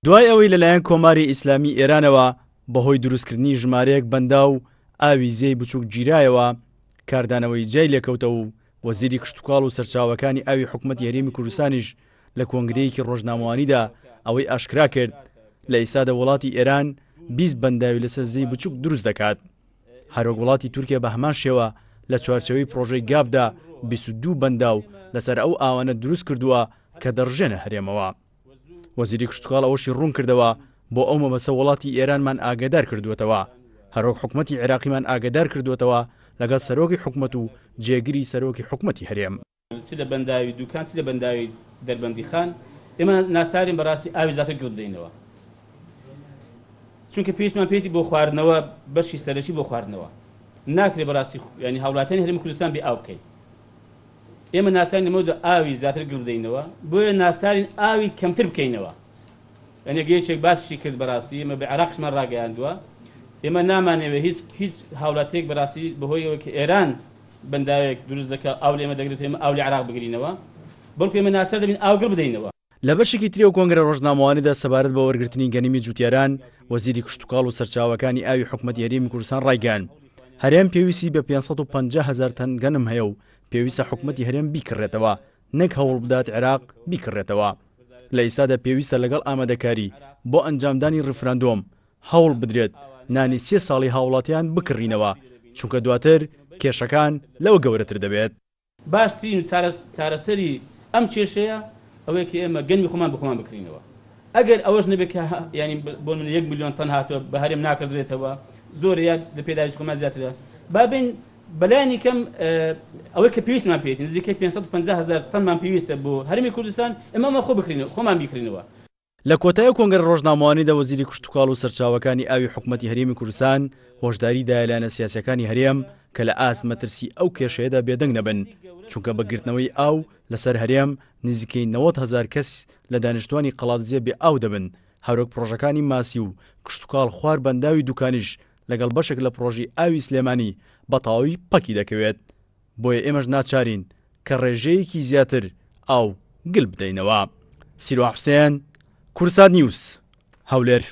دوای ئەوەی لەلایەن کۆماری ئیسلامی ئێرانەوە بەهۆی دروستکردنی ژمارەیەک بەنداو ئاوی زێی بچووک گیرایەوە، کاردانەوەی جیای لێکەوتەوە و وەزیری کشتوکاڵ و سەرچاوەکانی ئاوی حکومەتی هەرێمی کوردستانیش لە کۆنگرەیەکی ڕۆژنامەوانیدا ئەوەی ئاشکرا کرد لە ئیستادا وڵاتی ئێران 20 بەنداوی لەسەر زێی بچووک دروست دەکات. هەروەک وڵاتی تورکیا بە هەمان شێوە لە چوارچێوەی پڕۆژەی گاپدا 22 بەنداو لەسەر ئەو ئاوانە دروست کردووە کە دەڕژێنە هەرێمەوە. وەزیری کشتوکاڵ ئەوەشی ڕوونکردەوە، بۆ ئەو مەبەستە وڵاتی ئێرانمان ئاگادار کردووەتەوە، هەروەک حکومەتی عێراقیمان ئاگادار کردووەتەوە لەگەڵ سەرۆکی حکومەت و جێگری سەرۆکی حکومەتی هەرێم. چ لە بەنداوی دوکان چ لە بەنداوی دەربەندیخان ئێمە ناچارین بەڕاستی ئاوی زیاتر گڕ بدەینەوە چونکە پێویستمان پێیەتی بۆ خواردنەوە بەشی سەرەکی بۆ خواردنەوە ناکرێ بەڕاستی ینی هاوڵاتیانی هەرێمی کوردستان بێ ئاو بکەین ئێمە ناچارین لەمەودا ئاوی زیاتر گڕ بدەینەوە بۆیە ناچارین ئاوی کەمتر بکەینەوە یعنی یەکێک باسیشی کرد بەڕاستی ئێمە بە عێراقیشمان ڕاگەیاندووە ئێمە نامانەوێت هیچ هیچ هاوڵاتیەک بەڕاستی بەهۆی ئەوەی کە ئێران بەنداوێک دروست دەکات ئاو لە ئێمە دەگرێت ئێمە ئاو لە عێراق بگرینەوە بەڵکو ئێمە ناچار دەبین ئاو گڕ بدەینەوە. لە بەشێکی تری ئەو کۆنگرە ڕۆژنامەوانیدا سەبارەت بە وەرگرتنی گەنمی جوتیاران، وەزیری کشتوکاڵ و سەرچاوەکانی ئاوی حکومەتی هەرێمی کوردستان ڕایگەیاند، هەرێم پێویستی بە 550 هەزار تەن گەنم هەیە و پێویستە حکومەتی هەرێم بیکڕێتەوە نەک هەوڵ بدات عێراق بیکڕێتەوە. لە ئیستادا پێویستە لەگەڵ ئامادەکاری بۆ ئەنجامدانی ڕیفراندۆم هەوڵ بدرێت نانی سێ ساڵی هاوڵاتیان بکڕینەوە، چونکە دواتر کێشەکان لەوە گەورەتر دەبێت. باشترین و چارەسەری ئەم کێشەیە ئەوەیە کە ئێمە گەنمی خۆمان بە خۆمان بکڕینەوە. ئەگەر ئەوەش نەبێت کە یانی بۆ نمونە یەک ملیۆن تەن هاتووە بە هەرێم ناکڕدرێتەوە، زۆرە یا لە پێداویستی خۆمان زیاترە، با بێین بەلایەنی کەم ئەوەی کە پێویستمان پێیەتی نزیکەی 550 هەزار تەنمان پێویستە بۆ هەرێمی کوردستان، ئێمە ئەمە خۆ بکڕینەوە، خۆمان بیکڕینەوە. لە کۆتای ئەو کۆنگرە ڕۆژنامەوانیدا وەزیری کشتوکاڵ و سەرچاوەکانی ئاوی حکومەتی هەرێمی کوردستان هۆشداری دایە لایەنە سیاسیەکانی هەرێم کە لە ئاست مەترسی ئەو کێشەیەدا بێدەنگ نەبن چونکە بە گرتنەوەی ئاو لەسەر هەرێم نزیکەی 90 هەزار کەس لە دانیشتوانی قەڵادزێ بێ ئاو دەبن هەروەک پڕۆژەکانی ماسی و کشتوکاڵ خوار بەنداوی دوکانیش لەگەڵ بەشێک لە پڕۆژی ئاوی سلێمانی بە تەواوی پەکی دەکەوێت بۆیە ئێمەش ناچارین کە ڕێژەیەکی زیاتر ئاو گل بدەینەوە. سیروان حوسێن، کوردسات نیوز، هەولێر.